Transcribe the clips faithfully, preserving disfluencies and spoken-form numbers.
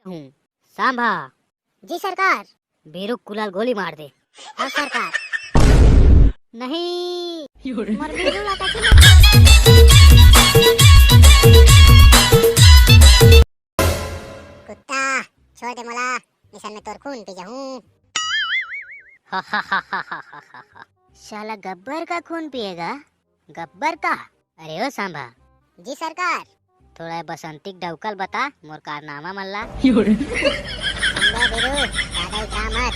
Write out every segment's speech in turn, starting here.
हूँ। सांभा। जी सरकार। बीरू कुलाल गोली मार दे। हाँ सरकार। नहीं। मोर बीरू ला कछु कुत्ता, छोड़ दे मोला, निसन में तोर खून पी जाहूं। साला गब्बर का खून पिएगा? गब्बर का? अरे ओ सांभा। जी सरकार। थोड़ा बसंती के डौकल बता, मोर कारनामा मन ला। सांभा बीरू, ज्यादा इतरा मत।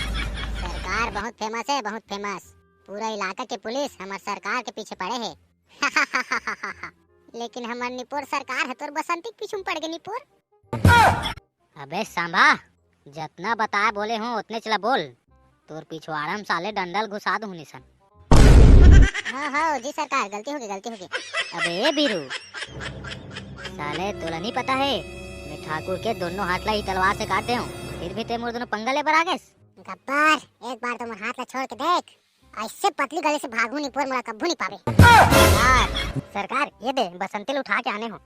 सरकार बहुत फेमस है, बहुत फेमस। पूरा इलाका के पुलिस हमर सरकार के पीछे पड़े है। लेकिन हमर निपोर सरकार है, तोर बसंती के पीछू में पड़ गए निपोर। अबे सांभा, जतना बताए बोले हूँ, उतने चला बोल। तोर पिछवाड़ा में साले डंडल घुसा दूँ निसन। हाँ, हाँ, जी सरकार, गलती होगी, गलती होगी। अबे ए बीरू, साले तोला नहीं पता है, मैं ठाकुर के दोनों हाथ ला ही तलवार से काट दे हूँ, फिर भी ते मोर दोनों पंगा ले बर आ गेस। गब्बर, एक बार तो मोर हाथ ला छोड़ के देख, ऐसे पतली गली से भागू नहीं पोर, मोला कब्बू नहीं पावे। सरकार, सरकार, ये दे, बसंती ला उठा के आने हो।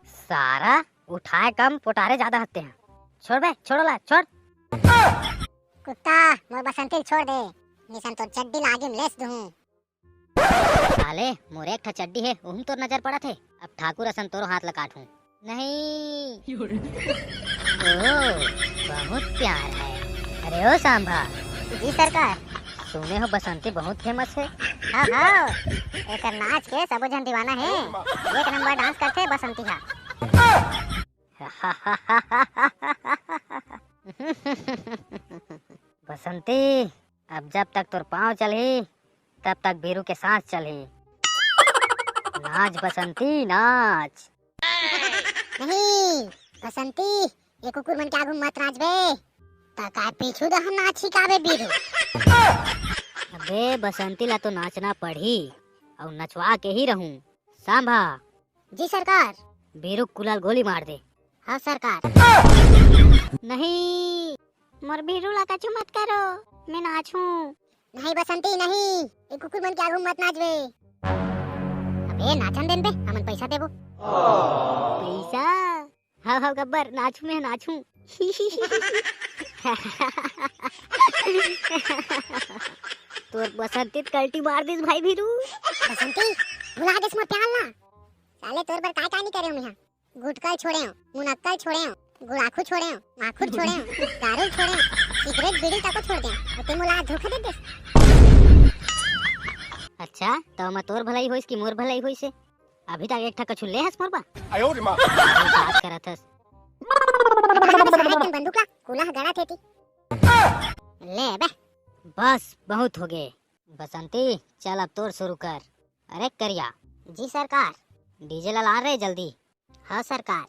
सारा उठाए कम, पोटारे ज्यादा हत्ते हैं। छोड़ बे, छोड़ो ला, छोड़। कुत्ता, मोर बसंती ला छोड़ दे, निसन तोर चड्डी ला आगी में लेस दूँ। साले, मोर एक ठा चड्डी है, उहम तोर नजर पड़त है। अब ठाकुर असन तोरो हाथ ला काटूं। नहीं। ओ, बहुत प्यार है। अरे ओ सांभा। जी सरकार। सुने हो बसंती बहुत फेमस है। हाँ, हाँ। एकर नाच के सबो झन दीवाना है। एक नंबर डांस करथे बसंती हा। बसंती, अब जब तक तोर पाँव चलही, तब तक बीरू के सांस चलही। नाच बसंती, नाच। नहीं, बसंती, ये कुकुर मन के आगू मत नाचबे। त का पीछू दहम नाच सिखाबे बीरू? अबे बसंती ला तो नाचना पड़ही, अउ नचवा के ही रहूं। सांभा। जी सरकार। बीरू कुलाल गोली मार दे। हाँ सरकार। नहीं, मोर बीरू ला कछु मत करो, मैं नाचूं। नहीं बसंती, नहीं, ये कुकुर मन के आगू मत नाचबे। अबे नाचन देन बे, हमन पैसा देबो। पैसा? हाँ, हाँ, गब्बर, नाचू मैं, नाचू। तोर बसंती त कल्टी मार दिस भाई भीरू। बसंती, भुला गेस मोर प्यार ला। साले तोर बर काय काय नहीं करे हूँ मैं। गुटखा छोड़े हूँ, मुनक्का छोड़े हूँ, गुड़ाखू छोड़े हूँ, माखुर छोड़े हूँ, दारू छोड़े हूँ, सिगरेट बीड़ी तको छोड़ दे हूँ। ते मोला धोखा दे देस। अच्छा, तो मैं तोर भलाई होइस कि मोर भलाई होइस? अभी तक एक ठा कछु ले हस मोर बा? आयो रे माँ। बात करत हस। बंदूक ला, कुला ह गड़ा थे ती। ले बे। बस, बहुत हो गए। बसंती, चल अब तोर शुरू कर। अरे करिया। जी सरकार। डीजे ला ला रे जल्दी। हाँ सरकार।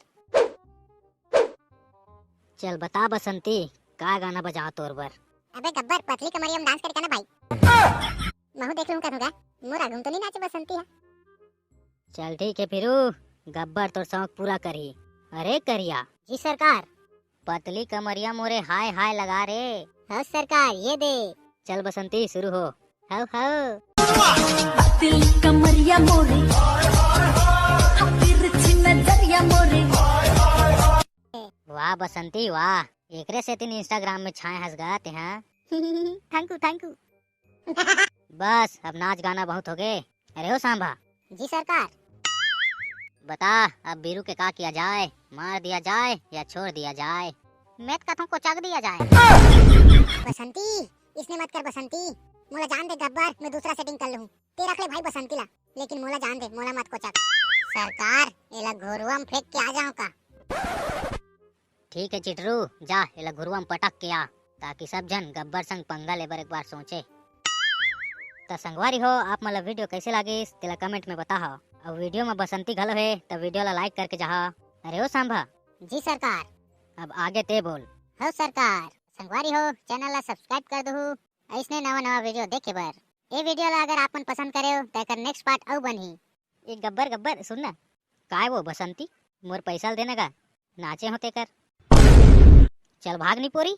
चल बता बसंती, का गाना बजाओ तोर बर? अबे गब्बर, पतली कमरिया में डांस करके ना भाई। महू देख लूं कथूं गा, मोर आगू म तो नहीं नाचे बसंती हा। चल ठीक है फिरू, गब्बर तोर शौक पूरा करही। अरे करिया। जी सरकार। पतली कमरिया मोरे हाय हाय लगा रे। हाँ सरकार, ये दे। चल बसंती शुरू हो। How how. पतली कमरिया मोरे, तिरछी नजरिया मोरे। वाह बसंती वाह, एकरे सेती Instagram में छाए हस गा तेहा। Thank you, thank you। बस, अब नाच गाना बहुत हो गए। अरे ओ सांभा। जी सरकार। बता, अब बीरू के का किया जाए, मार दिया जाए या छोड़ दिया जाए? मैं तो कहता हूँ कोचक दिया जाए। बसंती, इसने मत कर बसंती, मोला जान दे गब्बर, मैं दूसरा setting कर लूँ। ते रख ले भाई बसंती ला, लेकिन मोला जान दे, मोला मत कोचक। सरकार, एला घुरुआ म फेंक के आ जाओ का? ठीक है चिटरू, जा एला घुरुआ म पटक के आ, ताकि सब झन गब्बर संग पंगा लेबर एक बार सोचे। त संगवारी हो, आप मन ला video कैसे लागिस, तेला comment में बताहा। अउ video में बसंती घलो हे, त video ला like करके जाहा। अरे ओ सांभा। जी सरकार। अब आगे ते बोल। हो सरकार। संगवारी हो, channel ला subscribe कर दहू, अइसने नवा नवा video देखे बर। ए video ला अगर आप मन पसंद करे हो, त एकर next part अउ बनही। ए गब्बर गब्बर, सुन ना। काय वो बसंती, मोर पैसा ल देना गा, नाचे हो तेकर। चल भाग नी पोरी।